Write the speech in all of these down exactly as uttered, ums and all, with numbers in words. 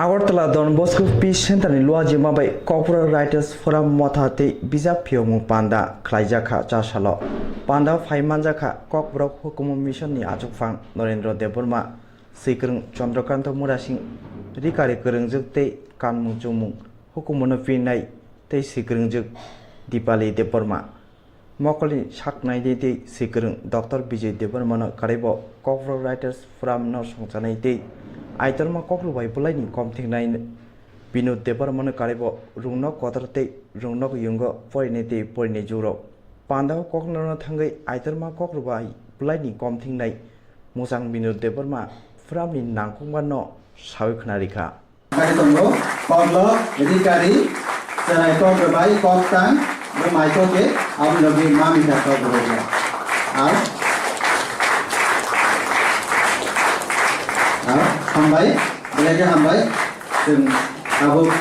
Agartala Don Bosco Peace Center ni luajima bai Kokborok Writers Forum motha tei bijap phiyokmung panda khlaijakha chasalo. Panda phai manjakha Kokborok Hukumu Mission ni achukphang Norendra Debbarma, Swikwrwng Chandrakanta Murasing, Rikari kwrwngjwk tei kanmung chumung hukumu no pinai tei swikwrwngjwk Dipali Debbarma. Mokolni saknai tei swikwrwng Doctor Bijay Debbarmano karwibo Kokborok Writers Forum no songchanai tei aitorma kokrwbai bwlaini komthingnai Binod Debbarmano karwibo rwngnok kotor tei rwngnok yungo porinai tei porinai jurok. Pandao koknarno thangwi aitorma kokrwbai bwlaini komthingnai mwchang Binod Debbarma Forum ni nangkukma no sawi khwnarikha. Kari tongo, koklo, rikari, chwrai kok rwbai, kok tang, rwmai kok e, aboni logi mami ta kok rwbai. Ar, ar, hambai, belai khe hambai, chwng tabuk,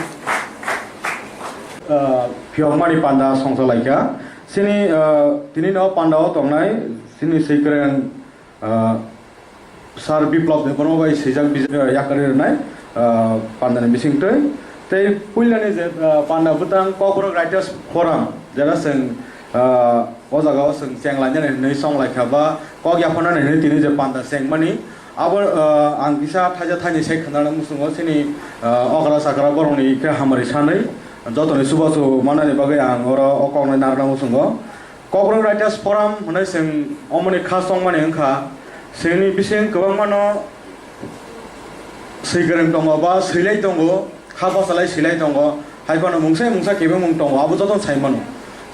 ah, phiyokmani panda songchalaikha. Chini, ah, tini no panda o tongnai, chini swikwrwng, ah, Sir Biplab Debbarma bai swijak bijak, ah, yakarwi rwnai, ah, pandani bisingtwi. Tei puilani je, ah, panda bwtang Kokborok Writers Forum, jera chwng, ah, o jaga o chwng chenglainani hinwi chonglaikha ba kok yapharnani hinwi tini je panda chengmani, abo, ah, ang kisa thaisa thaini se khwnarwng muchungo chini, ah, okra chakra borokni khe hamari sanwi jotoni chubachu manani bagwi ang oro o koknai narwkna muchungo. Kokborok Writers Forum hwnwi chwng omoni kha chongmani wngkha, chwngni bising kwbangmano swikwrwng tongo ba swilai tongo, kha bachalai swilai tongo, hai phano mungsa mungsa kebengmung tongo, abo jotono sai mano.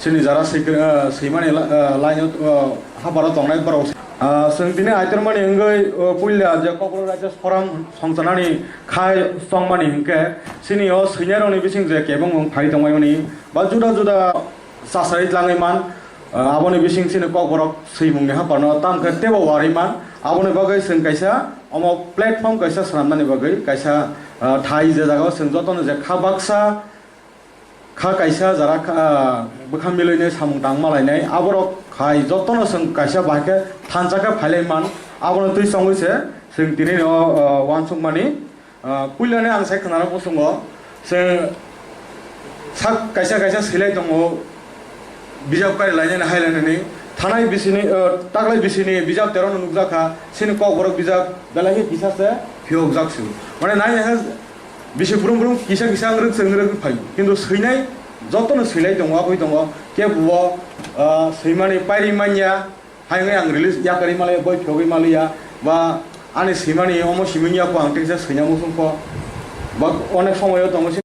Chini jara swikwrwng, ah, swimani la-, ah, line o, ah, hapharo tongnai borok. Ah, chwng tini aitormani wngwi, oh, puila je Kokborok Writers Forum songchanani kha chongmani hwnkhe, chini o swinairokni bising je kebengmung phai tongmani ba juda juda chasai tlangwi man, ah, aboni bising chini Kokborok swimungni haphano tamo khe teibo warwi man. Aboni bagwi chwng kaisa omo platform kaisa swnamnani bagwi kaisa, ah, thai je jagao chwng jotono je kha baksa, kha kaisa jara kha, ah, bwkha milwinai samung tang malainai aborok hai jotono chwng kaisa bahai khe thansa khe phailai man. Abono twi chongwi se chwng tini o, ah, uansukmani. Ah, puilani ang sai khwnarok muchungo, se sak kaisa kaisa swilai tongo, bijap kari lainani hai lainani, thanai bisini, ah, taklai bisini bijap tero no nukjakha, sini Kokborok bijap belai khe kisa se phiyokjak se. Mane nai nai khe bisi brum brum kisa kisa wng rwk se wng rwk phai, kintu swinai jotono swilai tongo, aboni tongo kebo, ah, swimani pairi manya. Hai wngwi ang release yakarwi maliya, boi phiyogwi maliya, ba ani swimani omo simi wngya kho, ang teisa swina muchung kho, ba onek somoyo tongo.